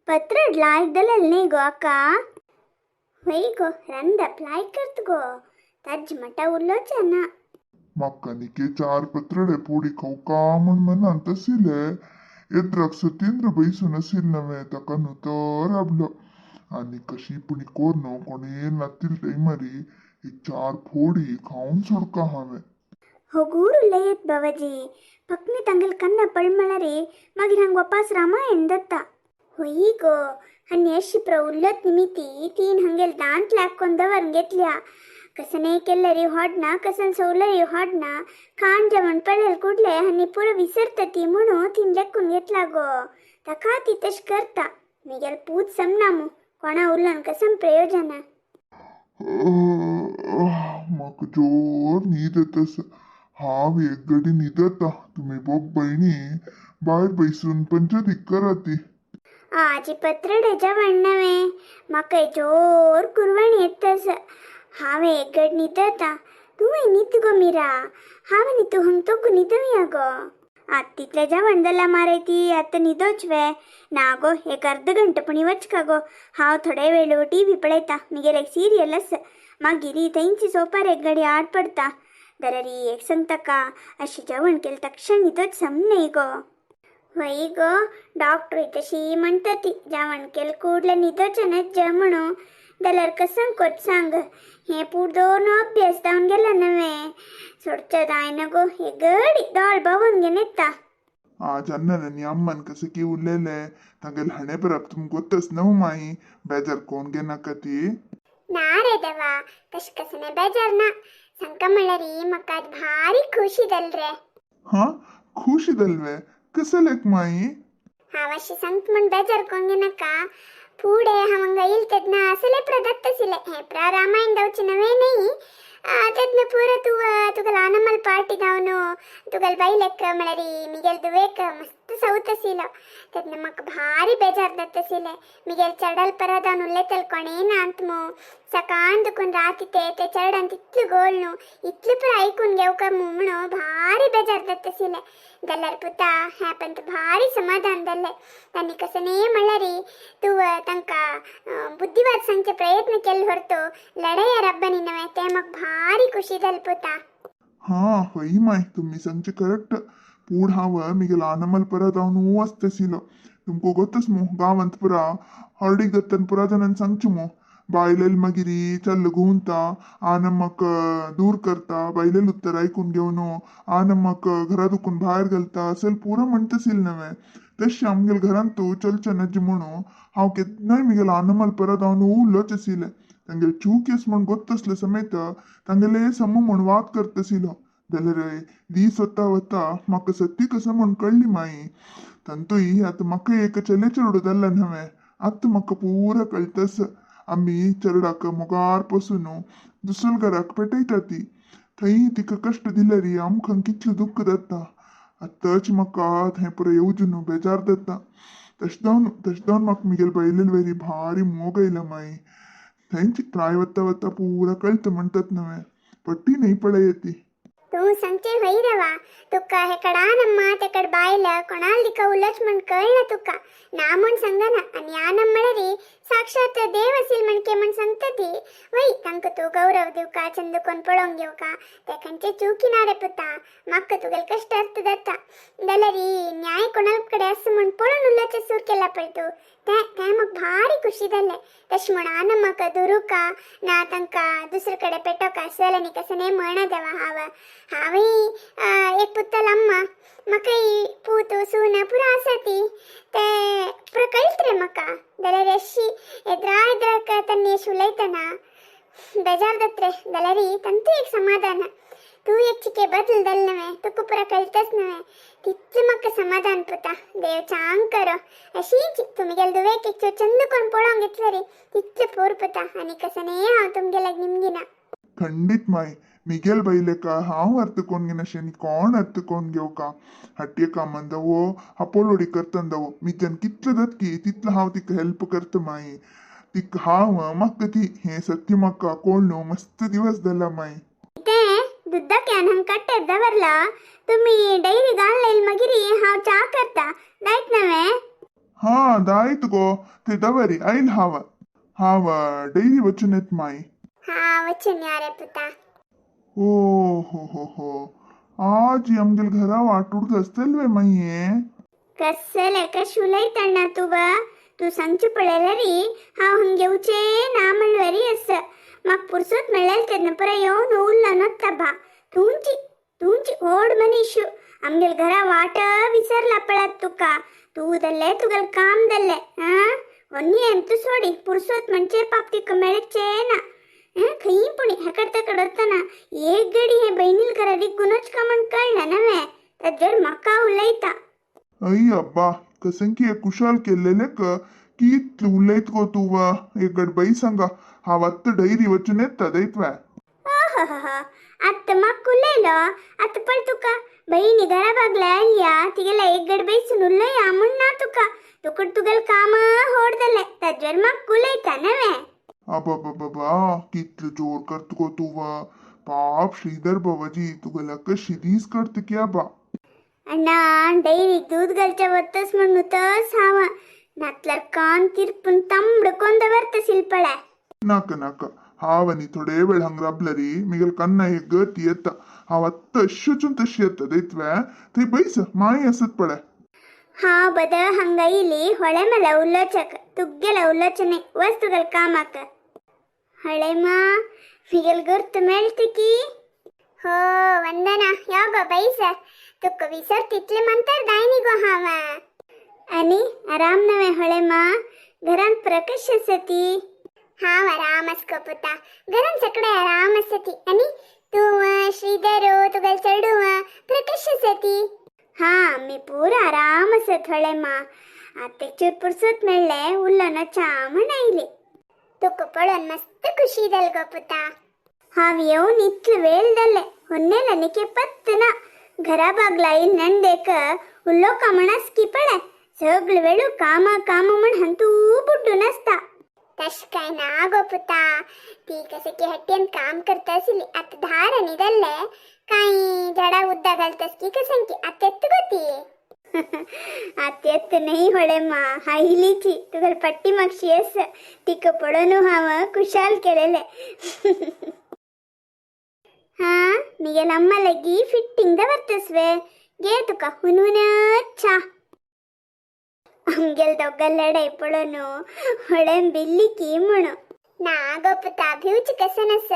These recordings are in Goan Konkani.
पत्रड लायक दलल न्ही गो आका. हय गो रंदप लायक करत गो, ताज मटा उरलोच ना. म्हाका निके चार पत्रडे पोडी खावका म्हण मनांत आशिल्ले. एद्राक सत्येंद्र बैसून आशिल्ले नवे, ताका न्हू तर राबलो आनी कशी पुणी कोरनो कोणे नातील टायमारी एक चार फोडी खावन सोडका हांवें. हो गूर उलयत बाबाजी, पक्नी तांगेल कन्न पळमळरी मागीर हांग वापास रामायण दत्ता. होई गो, हन्नी अशी प्र उल्लत निमिती तीन हंगेल दांत लाकोन दवर घेतल्या. कसने केल्लरी हाडना, कसन सोवलरी हाडना, खाण जेवण पळेल कुडले हन्नी पुरो विसरता ती म्हणून तीन लेखून घेतला गो. ताका ती तश करता. मिगेल पूत समना मू कोणा उल्लन कसम प्रयोजन. म्हाका जोर न्हीद येता आसा. हांव एक गडी न्हिदता, तुमी बोब भयणी भायर बैसून पंचायतीक करा ती. आजी पत्रडे जेवण नवे, म्हाका जोर कुरवण येत आसा. हांवें एक गड न्हिदता, तुवें न्हिद गो मिरा. हांवें न्ही तूं हंग तोगू न्हिदोया गो. आत तितलें जेवण जालां मारे ती आतां न्हिदोच वे. ना गो, एक अर्द घंटो पुणी वचका गो. हांव थोडे वेळ टीव्ही पळयता, मिगेल एक सिरियल आसा. मागीर थंयची सोपार एक घडी आड पडता. दररी एक सांगता का, अशें जेवण केलें तक्षण न्हिदोच सम न्ही गो. वय गो, डॉक्टर तशी म्हणटा ती, जेवण केलें कुडलें न्हिदोचें नज्ज म्हणून. जाल्यार कसं कोत सांग, हें पूर दोन अभ्यास जावन गेला नवे, सोडचें जायना गो. हे गडी दोळ बावून घेन येता. आज अण्णन आनी अम्मान कसं की उरलेले तांगेले हाणे परब तुमकां गोत्तच न्हू माई, बेजार कोण घेनाका ती. ना रे देवा, तशें कसं बेजार ना. सांगका म्हणल्यार म्हाका आज भारी खुशी जाली रे. हा, खुशी जालवे? कसं लेक माई? हांव अशें सांगता म्हूण बेजार कोण घेनाका. फुडें हांव हांगा येयलें तेन्ना असले प्रदत्त आशिल्लें हें प्रा रामायण जावचें नवें न्ही. तेन्ना पुरो तूं तुका ल्हान पार्टी जावन तुगेले बायलेक म्हळ्यार मिगेल धुवेक मस्त सवत आशिल्लो. तेन्ना म्हाका भारी बेजार जाता आशिल्लें. मिगेल चेडल परत जावन उलयतले कोणें ना अंत मू. सकाळ दुखून रात ते ते चेडान तितलो गोल न्हू, इतलें पुरो आयकून घेवका मू म्हणून भारी बेजार जाता आशिल्लें. जाल्यार पुता, हें पण भारी समाधान जालें. तांणी कसं न्ही म्हणल्यार तूं तांकां बुद्धिवाद सांगचे प्रयत्न केले होरतो लढाया रब्बानी नव्हे, ते म्हाका भारी खुशी जाली पुता. हा हय माय, तुम्ही सांगचे करेक्ट. पूण हांव मिगेल आनमल परत हांव वाचतशिलो. तुमकां गोतच मू, गांवांत पुरा हळडीक दत्तन पुरा जाणांनी सांगचें मू, बायलेल मागीर चल्ल घुंवता, आनम्माक दूर करता, बायलेल उत्तर आयकून घेवन आनम्माक घरा दुखून भायर घालता असेल पुरा म्हणतशील नव्हे. तशें आमगेल घरांत तूं चलचें नज म्हणून हांव केन्नाय मिगेल आनमल परत हांव उलोच आशिल्लें. तांगेले चूक म्हण गोत्तसले समेत तांगेले सम म्हण वाद करतशिलो. जाल्यार दीस वता वता म्हाका सत्य कसं म्हण कळ्ळी माई. तांतूय आतां म्हाका एक चले चेडूं जाल्लें नव्हें, आतां म्हाका पुरा कळटस. आमी चेरडाक मोगार पसून दुसऱ्या घराक पेटयता ती, थंय तिका कश्ट दिल्यार आमकां कितलें दुख्ख जाता. आतांच म्हाका थंय पुरो येवजून बेजार जाता. तशें जावन म्हाका मिगेल बायलेल वरी भारी मोग आयला माई. थंयच प्राय वता वता पुरा कळटा म्हणटात नव्हे, पट्टी न्हय पळय ती. तूं सांगचें हय देवा. तुका हेकड आनम्मा तेकड बायल कोणाल दिका उलोच म्हण कळना तुका, ना म्हण सांगना. आनी आनम म्हळ्यार साक्षात देव असील म्हणके म्हण सांगता ती. वय, तांकां तूं गौरव दिवका, चंद कोण पळोवंक घेवका, ते खंयचे चुकी ना रे पुता. म्हाका तुगेले कश्ट अर्थ जाता. जाल्यार न्याय कोणा कडेन आसा म्हण पळोवन उलोवचें सूर केला पळय तूं, तें तें म्हाका भारी खुशी जालें. तशें म्हण आनम म्हाका दुरुका ना, तांकां दुसरे कडेन पेटोवका अशें जालें न्ही कसं न्ही म्हणा देवा. हांवूय एक पुतल अम्मा, म्हाकाय पूत सून पुरो आसा ती, ते पुरो कळटा रे म्हाका. जाल्यार अशी येद्रा येद्राक तांणी अशें उलयतना बेजार जाता रे. जाल्यार तांतूय एक समाधान, तूं एक चिके बदल जालें नव्हे, तुका पुरो कळटाच नव्हे, तितलें म्हाका समाधान पुता. देव चांग करो, अशीच तुमगेले दुवेक एक चंद कोण पळोवंक घेतले रे, तितलें पोर पुता. आनी कसं न्ही हांव तुमगेल्याक निमगिना. खंडीत माय, मिगेल बायलेका हांव अर्थ कोण घेनाशें आनी कोण अर्थ कोण घेवका. हट्ये कामांदवो हापोलोडी करतंदवो मिज्यान कितलें जातकी तितलें हांव तिका हेल्प करता माई. तिका हांव म्हाका ती, हें सत्य म्हाका कोण मस्त दिवस जाला माई. तें दुद्दा can हांग कट्टेर दवरला, तुमी डैरी घालून मागीर हांव च्या करता, जायत नव्हे? हा दायत गो ते दवरी आयल हांव. हांव डैरी वचून येत माई. हा वचून या रे पुता. ओ हो हो हो, आजी आमगेल घरा वाटूड घसतल वे माई. कसले कश उलयतना तूं बा? तूं सांगचें पळयल्यार हांव हांग येवचें ना म्हणल्यारी आसा. म्हाका पुरसत मेळ्ळें तेन्ना परा येवन उरलो नोत्ता बा. तुमची तुमची व्हड मनीश, आमगेल घरा वाट विसरला पळत तुका. तूं दल्ले तुगेल काम दल्ले. आं ಒನ್ನಿ ಅಂತೂ ಸೋಡಿ, ಪುರ್ಸೋತ್ ಮಂಚೆ ಪಾप ತಿಕ್ಕ मेळचे ना. खंय पुणी हेकड तेकड वतना एक गडी हे बहिणील घरा रिगूनच का म्हण कळना नव्हे, ताजेर म्हाका उलयता. अय्य अब्बा, कसंकी कुशाल केल्लेलेक कितले उलयत गो तूं वा. एक गड बाई सांगा, हांव आत्तां डैरी वचून येता दैत्वे. ओहो, आत्तां म्हाका उलयलो. आतां पळय तुका बहिणी घरा बागल्या आयल्या, तिगेल्या एक गड बैसून उलया म्हूण ना तुका. तुका तुगेलें काम होड जालें, ताजेर म्हाका उलयता नव्हे. अबाबाबाबा, कितले जोर करत गो तूं वा. पाप श्रीधर बाबाजी तुगेल्या कशी दीस करता की आबा. अण्णा, डैरीक दूद घालच्या वतस म्हणून तस हांव, नातल्यार कान तिरपून तांबड कोंद व्हरता शिल्पळ्या. नाका नाका, हांव आनी थोडे वेळ हांग राबलरी मिगेल कन्ना एक गती येता. हांव आत्तां अश्शूचून तशी येता दैत्वे. थंय बैस, माई आसत पळय. हांव बद हांगा इली होळे मला उलोचक, तुगेला उलोचने. वच तुगेल कामाक. हळेमा, मिगेल गुर्त मेळत की? हो वंदना, यो गो बैस. तुका विसर तितले मंतर दायनी गो हांव. आनी आराम नव्हे होळेमा? घरांत प्रकश आसती? हांव आराम आसको पुता, घरांत सगळे आराम आसती. आनी तूं, श्रीधर, तुगेल चेडूं प्रकश आसती? हा, मी पूरा आराम आसत होळेमा. आतां चूर पुरसत मेळ्ळें, उल्लो च्या म्हण आयली. तुका पळोवन मस्त खुशी जाल गो पुता. हांव येवन इतले वेळ जाले, होन्नेल आनीक पत्त ना. घरा बागला येयल नंदेक उल्लो म्हण की पळय, सगळे वेळू काम काम म्हण हंतू बुड्डून आसता. तशें काय ना गो पुता, ती कसं की हट्ट्यान काम करता आशिल्ली. आतां धार आनी जाल्ले, कांय झाडा उद्दा घालतास की कसं की आतां येता गो ती. आतां नाही होळेमा, हायलीची तुगेल पट्टी मागशी आसा. तिका पळोवन हांव खुशाल केलेले. हा, मिगेल अम्मा लगी फिट्टिंग दवरतस्वे. घे तुका हुनहुन च्या. आमगेल दोगां लढाई पळोवन होळेम बिल्ली की म्हणू ना गो पुता, भिवची कसं नस.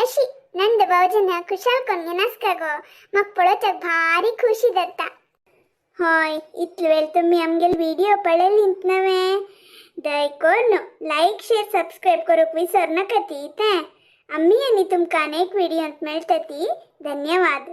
अशी नंद भाऊजन खुशाल कोण घेनासका गो, म्हाका पळोवच्याक भारी खुशी जाता. हय, इतले वेळ तुमी आमगेल व्हिडिओ पळयलींत नव्हे? दय करून लायक, शेअर, सबस्क्राईब करूंक विसर नाका ती. तें आमी आनी तुमकां अनेक व्हिडियोंत मेळटती. धन्यवाद.